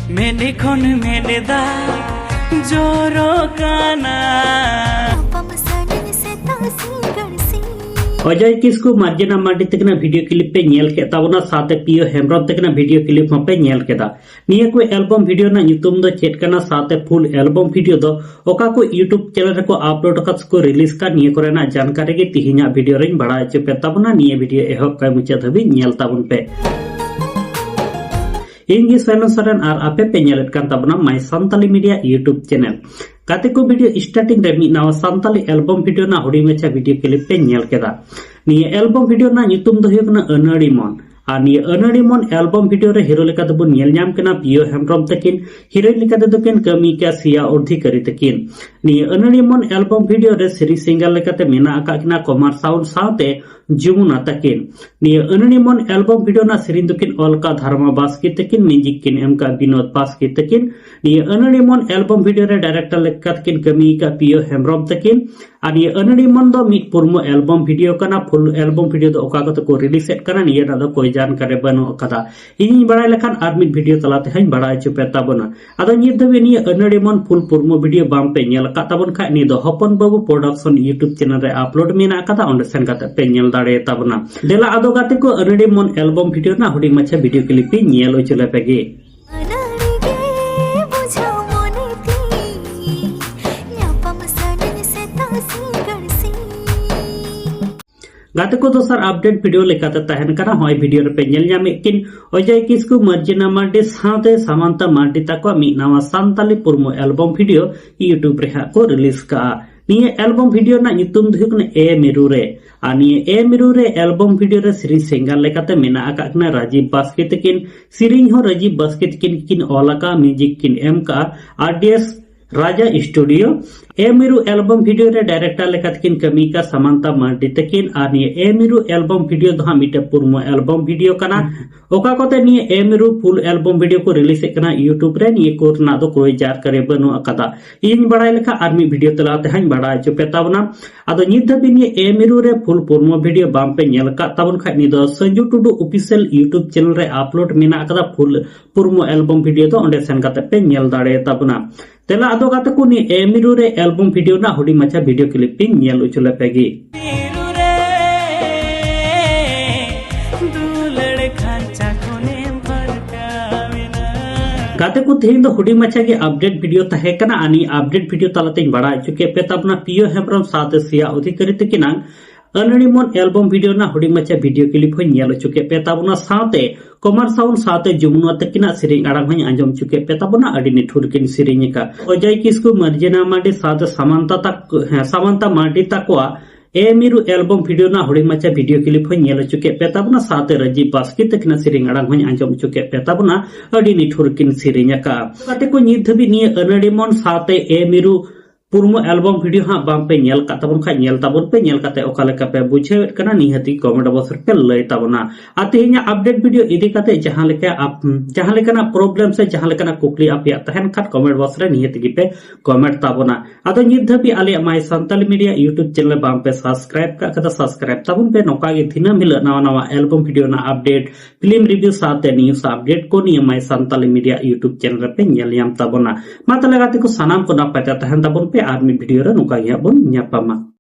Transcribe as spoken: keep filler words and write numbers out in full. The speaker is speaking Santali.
ᱢᱮᱫ ᱠᱷᱚᱱ ᱢᱮᱫ ᱫᱟᱜ ᱡᱚᱨᱚᱜ ᱠᱟᱱᱟ᱾ ᱧᱟᱯᱟᱢ ᱥᱟᱹᱱᱤᱧ ᱥᱮᱛᱟᱜ ᱥᱤᱸᱜᱟᱹᱲ ᱥᱤᱧ᱾ ᱚᱡᱚᱭ ᱠᱤᱥᱠᱩ, ᱢᱟᱨᱡᱤᱱᱟ ᱢᱟᱨᱰᱤ ᱛᱟᱹᱠᱤᱱᱟᱜ ᱵᱷᱤᱰᱤᱭᱳ ᱠᱞᱤᱯ ᱯᱮ ᱧᱮᱞ ᱠᱮᱫ ᱛᱟᱵᱚᱱᱟ, ᱥᱟᱶᱛᱮ ᱯᱤᱭᱳ ᱦᱮᱢᱵᱨᱚᱢ ᱛᱟᱹᱠᱤᱱᱟᱜ ᱵᱷᱤᱰᱤᱭᱳ ᱠᱞᱤᱯ ᱦᱚᱸᱯᱮ ᱧᱮᱞ ᱠᱮᱫᱟ᱾ ᱱᱤᱭᱟᱹ ᱠᱚ ᱮᱞᱵᱚᱢ ᱵᱷᱤᱰᱤᱭᱳ ᱨᱮᱱᱟᱜ ᱧᱩᱛᱩᱢ ᱫᱚ ᱪᱮᱫ ᱠᱟᱱᱟ, ᱥᱟᱶᱛᱮ ᱯᱷᱩᱞ ᱮᱞᱵᱚᱢ ᱵᱷᱤᱰᱤᱭᱳ ᱫᱚ ᱚᱠᱟ ᱠᱚ YouTube ᱪᱮᱱᱮᱞ ᱨᱮᱠᱚ ᱟᱯᱞᱳᱰ ᱟᱠᱟᱫ ᱥᱮᱠᱚ ᱨᱤᱞᱤᱡᱽ ᱟᱠᱟᱫ, ᱱᱤᱭᱟᱹ ᱠᱚᱨᱮᱱᱟᱜ ᱡᱟᱱᱠᱟᱨᱤ ᱜᱮ ᱛᱤᱦᱤᱧᱟᱜ ᱵᱷᱤᱰᱤᱭᱳ ᱨᱮᱧ ᱵᱟᱲᱟᱭ ᱦᱚᱪᱚ ᱯᱮ ᱛᱟᱵᱚᱱᱟ᱾ ᱱᱤᱭᱟᱹ ᱵᱷᱤᱰᱤᱭᱳ ᱮᱦᱚᱵ ᱠᱷᱚᱱ ᱢᱩᱪᱟᱹᱫ ᱫᱷᱟᱹᱵᱤᱡ ᱧᱮᱞ ᱛᱟᱵᱚᱱ ᱯᱮ᱾ ᱤᱧ ᱜᱮ ᱥᱟᱭᱢᱚᱱ ᱥᱚᱨᱮᱱ ᱟᱨ ᱟᱯᱮ ᱯᱮ ᱧᱮᱞᱮᱫ ᱠᱟᱱ ᱛᱟᱵᱚᱱᱟ My Santali Media YouTube channel᱾ ᱜᱟᱛᱮ ᱠᱚ, ᱵᱷᱤᱰᱤᱭᱳ ᱥᱴᱟᱨᱴᱤᱝ ᱨᱮ ᱢᱤᱫ ᱱᱟᱣᱟ ᱥᱟᱱᱛᱟᱞᱤ ᱮᱞᱵᱚᱢ ᱵᱷᱤᱰᱤᱭᱳ ᱨᱮᱱᱟᱜ ᱦᱩᱰᱤᱧ ᱢᱟᱪᱷᱟ ᱵᱷᱤᱰᱤᱭᱳ ᱠᱞᱤᱯ ᱯᱮ ᱧᱮᱞ ᱠᱮᱫᱟ᱾ ᱱᱤᱭᱟᱹ ᱮᱞᱵᱚᱢ ᱵᱷᱤᱰᱤᱭᱳ ᱨᱮᱱᱟᱜ ᱧᱩᱛᱩᱢ ᱫᱚ ᱦᱩᱭᱩᱜ ᱠᱟᱱᱟ ᱟᱹᱱᱟᱹᱲᱤ ᱢᱚᱱ᱾ ᱟᱨ ᱱᱤᱭᱟᱹ ᱟᱹᱱᱟᱹᱲᱤ ᱢᱚᱱ ᱮᱞᱵᱚᱢ ᱵᱷᱤᱰᱤᱭᱳ ᱨᱮ ᱦᱤᱨᱳ ᱞᱮᱠᱟ ᱛᱮᱵᱚᱱ ᱧᱮᱞ ᱧᱟᱢ ᱠᱟᱱᱟ ᱯᱤᱭᱳ ᱦᱮᱢᱵᱨᱚᱢ ᱛᱟᱹᱠᱤᱱ, ᱦᱤᱨᱳᱭᱤᱱ ᱞᱮᱠᱟ ᱛᱮᱫᱚ ᱠᱤᱱ ᱠᱟᱹᱢᱤ ᱠᱟᱜᱼᱟ ᱥᱤᱭᱟ ᱚᱫᱷᱤᱠᱟᱨᱤ ᱛᱟᱹᱠᱤᱱ᱾ ᱱᱤᱭᱟᱹ ᱟᱹᱱᱟᱹᱲᱤ ᱢᱚᱱ ᱮᱞᱵᱚᱢ ᱵᱷᱤᱰᱤᱭᱳ ᱨᱮ ᱥᱮᱨᱮᱧ ᱥᱤᱝᱜᱟᱨ ᱞᱮᱠᱟᱛᱮ ᱢᱮᱱᱟᱜ ᱟᱠᱟᱫ ᱠᱤᱱᱟ ᱠᱚᱢᱟᱨ ᱥᱟᱣᱩᱱᱰ ᱥᱟᱶᱛᱮ ᱡᱩᱢᱩᱱᱟ ᱛᱟᱹᱠᱤᱱ᱾ ᱱᱤᱭᱟᱹ ᱟᱹᱱᱟᱹᱲᱤ ᱢᱚᱱ ᱮᱞᱵᱚᱢ ᱵᱷᱤᱰᱤᱭᱳ ᱨᱮᱱᱟᱜ ᱥᱮᱨᱮᱧ ᱫᱚᱠᱤᱱ ᱚᱞ ᱠᱟᱜ ᱫᱷᱟᱨᱢᱟ ᱵᱟᱥᱠᱮ ᱛᱟᱹᱠᱤᱱ, ᱢᱤᱣᱡᱤᱠ ᱠᱤᱱ ᱮᱢ ᱠᱟᱜ ᱵᱤᱱᱳᱫ ᱵᱟᱥᱠᱮ ᱛᱟᱹᱠᱤᱱ᱾ ᱱᱤᱭᱟᱹ ᱟᱹᱱᱟᱹᱲᱤ ᱢᱚᱱ ᱮᱞᱵᱚᱢ ᱵᱷᱤᱰᱤᱭᱳ ᱨᱮ ᱰᱟᱭᱨᱮᱠᱴᱚᱨ ᱞᱮᱠᱟ ᱛᱮᱠᱤᱱ ᱠᱟᱹᱢᱤ ᱠᱟᱜ ᱯᱤᱭᱳ ᱦᱮᱢᱵᱨᱚᱢ ᱛᱟᱹᱠᱤᱱ᱾ ᱟᱨ ᱱᱤᱭᱟᱹ ᱟᱹᱱᱟᱹᱲᱤ ᱢᱚᱱ ᱫᱚ ᱢᱤᱫ ᱯᱩᱨᱢᱚ ᱮᱞᱵᱚᱢ ᱵᱷᱤᱰᱤᱭᱳ ᱠᱟᱱᱟ᱾ ᱯᱷᱩᱞ ᱮᱞᱵᱚᱢ ᱵᱷᱤᱰᱤᱭᱳ ᱫᱚ ᱚᱠᱟ ᱠᱚᱛᱮ ᱠᱚ ᱨᱤᱞᱤᱡᱽ ᱮᱫ ᱠᱟᱱᱟ, ᱱᱤᱭᱟᱹ ᱨᱮᱱᱟᱜ ᱫᱚ ᱠᱚᱭ ᱡᱟᱱᱠᱟᱨᱤ ᱵᱟᱹᱱᱩᱜ ᱟᱠᱟᱫᱟ᱾ ᱤᱧᱤᱧ ᱵᱟᱲᱟᱭ ᱞᱮᱠᱷᱟᱱ ᱟᱨ ᱢᱤᱫ ᱵᱷᱤᱰᱤᱭᱳ ᱛᱟᱞᱟ ᱛᱮᱦᱚᱸᱧ ᱵᱟᱲᱟᱭ ᱦᱚᱪᱚ ᱯᱮ ᱛᱟᱵᱚᱱᱟ᱾ ᱟᱫᱚ ᱱᱤᱛ ᱫᱷᱟᱹᱵᱤᱡ ᱱᱤᱭᱟᱹ ᱟᱹᱱᱟᱹᱲᱤ ᱢᱚᱱ ᱯᱷᱩᱞ ᱯᱩᱨᱢᱚ ᱵᱷᱤᱰᱤᱭᱳ ᱵᱟᱝ ᱯᱮ ᱧᱮᱞ ᱟᱠᱟᱫ ᱛᱟᱵᱚᱱ ᱠᱷᱟᱡ, ᱱᱤᱭᱟᱹ ᱫᱚ ᱦᱚᱯᱚᱱ ᱵᱟᱹᱵᱩ ᱯᱨᱚᱰᱟᱠᱥᱚᱱ YouTube ᱪᱮᱱᱮᱞ ᱨᱮ ᱟᱯᱞᱳᱰ ᱢᱮᱱᱟᱜ ᱟᱠᱟᱫᱟ, ᱚᱸᱰᱮ ᱥᱮᱱ ᱠᱟᱛᱮ ᱯᱮ ᱧᱮᱞ ᱫᱟᱲᱮᱭᱟ ᱛᱟᱵᱚᱱᱟ᱾ ᱫᱮᱞᱟ ᱟᱫᱚ ᱜᱟᱛᱮ ᱠᱚ, ᱟᱹᱱᱟᱹᱲᱤ ᱢᱚᱱ ᱮᱞᱵᱚᱢ ᱵᱷᱤᱰᱤᱭᱳ ᱨᱮᱱᱟᱜ ᱦᱩᱰᱤᱧ ᱢᱟᱪᱷᱟ ᱵᱷᱤᱰᱤᱭᱳ ᱠᱞᱤᱯ ᱤᱧ ᱧᱮᱞ ᱦᱚᱪᱚ ᱞᱮᱯᱮ ᱜᱮ᱾ ᱟᱹᱱᱟᱹᱲᱤ ᱜᱮ ᱵᱩᱡᱷᱟᱹᱣ ᱢᱚᱱᱮ ᱛᱤᱧ᱾ ᱧᱟᱯᱟᱢ ᱥᱟᱹᱱᱤᱧ ᱥᱮᱛᱟᱜ ᱥᱤᱸᱜᱟᱹᱲ ᱥᱤᱧ᱾ ᱜᱟᱛᱮ ᱠᱚ, ᱫᱚᱥᱟᱨ ᱟᱯᱰᱮᱴ ᱵᱷᱤᱰᱤᱭᱳ ᱞᱮᱠᱟᱛᱮ ᱛᱟᱦᱮᱱ ᱠᱟᱱᱟ᱾ ᱦᱚᱸᱜᱼᱚᱭ ᱵᱷᱤᱰᱤᱭᱳ ᱨᱮᱯᱮ ᱧᱮᱞ ᱧᱟᱢᱮᱫ ᱠᱤᱱ ᱚᱡᱚᱭ ᱠᱤᱥᱠᱩ, ᱢᱟᱨᱡᱤᱱᱟ ᱢᱟᱨᱰᱤ ᱥᱟᱶᱛᱮ ᱥᱟᱢᱟᱱᱛᱟ ᱢᱟᱨᱰᱤ ᱛᱟᱠᱚᱣᱟᱜ ᱢᱤᱫ ᱱᱟᱣᱟ ᱥᱟᱱᱛᱟᱞᱤ ᱯᱩᱨᱢᱚ ᱮᱞᱵᱚᱢ ᱵᱷᱤᱰᱤᱭᱳ YouTube ᱨᱮ ᱦᱟᱸᱜ ᱠᱚ ᱨᱤᱞᱤᱡᱽ ᱠᱟᱜᱼᱟ᱾ ᱱᱤᱭᱟᱹ ᱮᱞᱵᱚᱢ ᱵᱷᱤᱰᱤᱭᱳ ᱨᱮᱱᱟᱜ ᱧᱩᱛᱩᱢ ᱫᱚ ᱦᱩᱭᱩᱜ ᱠᱟᱱᱟ ᱮ ᱢᱤᱨᱩ ᱨᱮ᱾ ᱟᱨ ᱱᱤᱭᱟᱹ ᱮ ᱢᱤᱨᱩ ᱨᱮ ᱮᱞᱵᱚᱢ ᱵᱷᱤᱰᱤᱭᱳ ᱨᱮ ᱥᱮᱨᱮᱧ ᱥᱤᱝᱜᱟᱨ ᱞᱮᱠᱟᱛᱮ ᱢᱮᱱᱟᱜ ᱟᱠᱟᱫ ᱠᱤᱱᱟ ᱨᱟᱡᱤᱵ ᱵᱟᱥᱠᱮ ᱛᱟᱹᱠᱤᱱ᱾ ᱥᱮᱨᱮᱧ ᱦᱚᱸ ᱨᱟᱡᱤᱵ ᱵᱟᱥᱠᱮ ᱛᱟᱹᱠᱤᱱ ᱜᱮᱠᱤᱱ ᱚᱞ ᱟᱠᱟᱫᱼᱟ, ᱢᱤᱣᱡᱤᱠ ᱠᱤᱱ ᱮᱢ ᱠᱟᱜᱼᱟ ᱟᱨ ᱰᱤ ᱮᱥ ᱨᱟᱡᱟ ᱥᱴᱩᱰᱤᱭᱳ᱾ ᱮ ᱢᱤᱨᱩ ᱮᱞᱵᱚᱢ ᱵᱷᱤᱰᱤᱭᱳ ᱨᱮ ᱰᱟᱭᱨᱮᱠᱴᱟᱨ ᱞᱮᱠᱟᱛᱮᱠᱤᱱ ᱠᱟᱹᱢᱤ ᱠᱟ ᱥᱟᱢᱟᱱᱛᱟ ᱢᱟᱨᱰᱤ ᱛᱟᱹᱠᱤᱱ᱾ ᱟᱨ ᱱᱤᱭᱟᱹ ᱮ ᱢᱤᱨᱩ ᱮᱞᱵᱚᱢ ᱵᱷᱤᱰᱤᱭᱳ ᱫᱚ ᱦᱟᱸᱜ ᱢᱤᱫᱴᱮᱱ ᱯᱩᱨᱢᱚ ᱮᱞᱵᱚᱢ ᱵᱷᱤᱰᱤᱭᱳ ᱠᱟᱱᱟ, ᱚᱠᱟ ᱠᱚᱛᱮ ᱱᱤᱭᱟᱹ ᱮ ᱢᱤᱨᱩ ᱯᱷᱩᱞ ᱮᱞᱵᱚᱢ ᱵᱷᱤᱰᱤᱭᱳ ᱠᱚ ᱨᱤᱞᱤᱡᱽ ᱮᱫ ᱠᱟᱱᱟ YouTube ᱨᱮ᱾ ᱱᱤᱭᱟᱹ ᱠᱚ ᱨᱮᱱᱟᱜ ᱫᱚ ᱠᱳᱭ ᱡᱟᱨᱠᱟᱨᱤ ᱵᱟᱹᱱᱩᱜ ᱟᱠᱟᱫᱟ᱾ ᱤᱧ ᱵᱟᱲᱟᱭ ᱞᱮᱠᱟ ᱟᱨ ᱢᱤᱫ ᱵᱷᱤᱰᱤᱭᱳ ᱛᱟᱞᱟ ᱛᱮ ᱦᱟᱸᱜ ᱤᱧ ᱵᱟᱲᱟᱭ ᱦᱚᱪᱚ ᱯᱮ ᱛᱟᱵᱚᱱᱟ᱾ ᱟᱫᱚ ᱱᱤᱛ ᱫᱷᱟᱹᱵᱤᱡ ᱱᱤᱭᱟᱹ ᱮ ᱢᱤᱨᱩ ᱨᱮ ᱯᱷᱩᱞ ᱯᱩᱨᱢᱚ ᱵᱷᱤᱰᱤᱭᱳ ᱵᱟᱝ ᱯᱮ ᱧᱮᱞ ᱟᱠᱟᱫ ᱛᱟᱵᱚᱱ ᱠᱷᱟᱡ, ᱱᱤᱭᱟᱹ ᱫᱚ ᱥᱟᱹᱧᱡᱩ ᱴᱩᱰᱩ ᱚᱯᱷᱤᱥᱤᱭᱟᱞ YouTube ᱪᱮᱱᱮᱞ ᱨᱮ ᱟᱯᱞᱳᱰ ᱢᱮᱱᱟᱜ ᱟᱠᱟᱫᱟ ᱯᱷᱩᱞ ᱯᱩᱨᱢᱚ ᱮᱞᱵᱚᱢ ᱵᱷᱤᱰᱤᱭᱳ ᱫᱚ, ᱚᱸᱰᱮ ᱥᱮᱱ ᱠᱟᱛᱮ ᱯᱮ ᱧᱮᱞ ᱫᱟᱲᱮ ᱛᱟᱵᱚᱱᱟ᱾ ᱛᱮᱞᱟ ᱟᱫᱚ ᱜᱟᱛᱮ ᱠᱚ, ᱱᱤᱭᱟᱹ ᱮ ᱢᱤᱨᱩ ᱨᱮ ᱮᱞᱵᱚᱢ ᱵᱷᱤᱰᱤᱭᱳ ᱨᱮᱱᱟᱜ ᱦᱩᱰᱤᱧ ᱢᱟᱪᱷᱟ ᱵᱷᱤᱰᱤᱭᱳ ᱠᱞᱤᱯ ᱤᱧ ᱧᱮᱞ ᱦᱚᱪᱚ ᱞᱮᱯᱮ ᱜᱮ᱾ ᱢᱤᱨᱩ ᱨᱮ ᱫᱩᱞᱟᱹᱲ ᱠᱷᱟᱧᱪᱟ ᱠᱷᱚᱱᱮᱢ ᱯᱟᱨᱠᱟᱣᱮᱱᱟ᱾ ᱜᱟᱛᱮ ᱠᱚ, ᱛᱮᱦᱮᱧ ᱫᱚ ᱦᱩᱰᱤᱧ ᱢᱟᱪᱷᱟ ᱜᱮ ᱟᱯᱰᱮᱴ ᱵᱷᱤᱰᱤᱭᱳ ᱛᱟᱦᱮᱸ ᱠᱟᱱᱟ᱾ ᱟᱨ ᱱᱤᱭᱟᱹ ᱟᱯᱰᱮᱴ ᱵᱷᱤᱰᱤᱭᱳ ᱛᱟᱞᱟᱛᱮᱧ ᱵᱟᱲᱟᱭ ᱦᱚᱪᱚ ᱠᱮᱫ ᱯᱮ ᱛᱟᱵᱚᱱᱟ ᱯᱤᱭᱳ ᱦᱮᱢᱵᱨᱚᱢ ᱥᱟᱶᱛᱮ ᱥᱤᱭᱟ ᱚᱫᱷᱤᱠᱟᱨᱤ ᱛᱟᱹᱠᱤᱱᱟᱜ ᱟᱹᱱᱟᱹᱲᱤ ᱢᱚᱱ ᱮᱞᱵᱚᱢ ᱵᱷᱤᱰᱤᱭᱳ ᱨᱮᱱᱟᱜ ᱦᱩᱰᱤᱧ ᱢᱟᱪᱷᱟ ᱵᱷᱤᱰᱤᱭᱳ ᱠᱞᱤᱯ ᱦᱚᱸᱧ ᱧᱮᱞ ᱦᱚᱪᱚ ᱠᱮᱫ ᱯᱮ ᱛᱟᱵᱚᱱᱟ, ᱥᱟᱶᱛᱮ ᱠᱚᱢᱟᱨ ᱥᱟᱣᱩᱱᱰ ᱥᱟᱶᱛᱮ ᱡᱩᱢᱩᱱᱟ ᱛᱟᱹᱠᱤᱱᱟᱜ ᱥᱮᱨᱮᱧ ᱟᱲᱟᱝ ᱦᱚᱸᱧ ᱟᱸᱡᱚᱢ ᱦᱚᱪᱚ ᱠᱮᱫ ᱯᱮ ᱛᱟᱵᱚᱱᱟ᱾ ᱟᱹᱰᱤ ᱱᱤᱴᱷᱩᱨ ᱠᱤᱱ ᱥᱮᱨᱮᱧ ᱟᱠᱟᱫ᱾ ᱚᱡᱚᱭ ᱠᱤᱥᱠᱩ, ᱢᱟᱨᱡᱤᱱᱟ ᱢᱟᱨᱰᱤ ᱥᱟᱶᱛᱮ ᱥᱟᱢᱟᱱᱛᱟ ᱛᱟᱠ-, ᱦᱮᱸ, ᱥᱟᱢᱟᱱᱛᱟ ᱢᱟᱨᱰᱤ ᱛᱟᱠᱚᱣᱟᱜ ᱮ ᱢᱤᱨᱩ ᱮᱞᱵᱚᱢ ᱵᱷᱤᱰᱤᱭᱳ ᱨᱮᱱᱟᱜ ᱦᱩᱰᱤᱧ ᱢᱟᱪᱷᱟ ᱵᱷᱤᱰᱤᱭᱳ ᱠᱞᱤᱯ ᱦᱚᱸᱧ ᱧᱮᱞ ᱦᱚᱪᱚ ᱠᱮᱫ ᱯᱮ ᱛᱟᱵᱚᱱᱟ, ᱥᱟᱶᱛᱮ ᱨᱟᱡᱤᱵ ᱵᱟᱥᱠᱮ ᱛᱟᱹᱠᱤᱱᱟᱜ ᱥᱮᱨᱮᱧ ᱟᱲᱟᱝ ᱦᱚᱸᱧ ᱟᱸᱡᱚᱢ ᱦᱚᱪᱚ ᱠᱮᱫ ᱯᱮ ᱛᱟᱵᱚᱱᱟ᱾ ᱟᱹᱰᱤ ᱱᱤᱴᱷᱩᱨ ᱠᱤᱱ ᱥᱮᱨᱮᱧ ᱟᱠᱟᱫ᱾ ᱜᱟᱛᱮ ᱠᱚ, ᱱᱤᱛ ᱫᱷᱟᱹᱵᱤᱡ ᱱᱤᱭᱟᱹ ᱟᱹᱱᱟᱹᱲᱤ ᱢᱚᱱ ᱥᱟᱶᱛᱮ ᱮ ᱢᱤᱨᱩ ᱯᱩᱨᱢᱚ ᱮᱞᱵᱚᱢ ᱵᱷᱤᱰᱤᱭᱳ ᱦᱟᱸᱜ ᱵᱟᱝ ᱯᱮ ᱧᱮᱞ ᱠᱟᱜ ᱛᱟᱵᱚᱱ ᱠᱷᱟᱡ, ᱧᱮᱞ ᱛᱟᱵᱚᱱ ᱯᱮ᱾ ᱧᱮᱞ ᱠᱟᱛᱮ ᱚᱠᱟ ᱞᱮᱠᱟ ᱯᱮ ᱵᱩᱡᱷᱟᱹᱣᱮᱫ ᱠᱟᱱᱟ, ᱱᱤᱦᱟᱹᱛ ᱜᱮ ᱠᱚᱢᱮᱱᱴ ᱵᱚᱠᱥ ᱨᱮᱯᱮ ᱞᱟᱹᱭ ᱛᱟᱵᱚᱱᱟ᱾ ᱟᱨ ᱛᱮᱦᱮᱧᱟᱜ ᱟᱯᱰᱮᱴ ᱵᱷᱤᱰᱤᱭᱳ ᱤᱫᱤ ᱠᱟᱛᱮ ᱡᱟᱦᱟᱸ ᱞᱮᱠᱟ ᱟᱯ-, ᱡᱟᱦᱟᱸ ᱞᱮᱠᱟᱱᱟᱜ ᱯᱨᱚᱵᱞᱮᱢ ᱥᱮ ᱡᱟᱦᱟᱸ ᱞᱮᱠᱟᱱᱟᱜ ᱠᱩᱠᱞᱤ ᱟᱯᱮᱭᱟᱜ ᱛᱟᱦᱮᱱ ᱠᱷᱟᱱ, ᱠᱚᱢᱮᱱᱴ ᱵᱚᱠᱥ ᱨᱮ ᱱᱤᱦᱟᱹᱛ ᱜᱮᱯᱮ ᱠᱚᱢᱮᱱᱴ ᱛᱟᱵᱚᱱᱟ᱾ ᱟᱫᱚ ᱱᱤᱛ ᱫᱷᱟᱹᱵᱤᱡ ᱟᱞᱮᱭᱟᱜ ᱢᱟᱭ ᱥᱟᱱᱛᱟᱞᱤ ᱢᱤᱰᱤᱭᱟ YouTube ᱪᱮᱱᱮᱞ ᱵᱟᱝ ᱯᱮ ᱥᱟᱵᱥᱠᱨᱟᱭᱤᱵ ᱠᱟᱜ ᱠᱷᱟᱱ ᱫᱚ ᱥᱟᱵᱥᱠᱨᱟᱭᱤᱵ ᱛᱟᱵᱚᱱ ᱯᱮ᱾ ᱱᱚᱝᱠᱟ ᱜᱮ ᱫᱤᱱᱟᱹᱢ ᱦᱤᱞᱳᱜ ᱱᱟᱣᱟ ᱱᱟᱣᱟ ᱮᱞᱵᱚᱢ ᱵᱷᱤᱰᱤᱭᱳ ᱨᱮᱱᱟᱜ ᱟᱯᱰᱮᱴ, ᱯᱷᱤᱞᱢ ᱨᱤᱵᱷᱤᱭᱩ ᱥᱟᱶᱛᱮ ᱱᱤᱭᱩᱡ ᱟᱯᱰᱮᱴ ᱠᱚ ᱱᱤᱭᱟᱹ ᱢᱟᱭ ᱥᱟᱱᱛᱟᱞᱤ ᱢᱤᱰᱤᱭᱟ YouTube ᱪᱮᱱᱮᱞ ᱨᱮᱯᱮ ᱧᱮᱞ ᱧᱟᱢ ᱛᱟᱵᱚᱱᱟ᱾ ᱢᱟ ᱛᱟᱦᱞᱮ ᱜᱟᱛᱮ ᱠᱚ, ᱥᱟᱱᱟᱢ ᱠᱚ ᱱᱟᱯᱟᱭ ᱛᱮ ᱛᱟᱦᱮᱱ ᱛᱟᱵᱚᱱ ᱯᱮ, ᱟᱨ ᱢᱤᱫ ᱵᱷᱤᱰᱤᱭᱳ ᱨᱮ ᱱᱚᱝᱠᱟ ᱜᱮ ᱦᱟᱸᱜ ᱵᱚᱱ ᱧᱟᱯᱟᱢᱟ᱾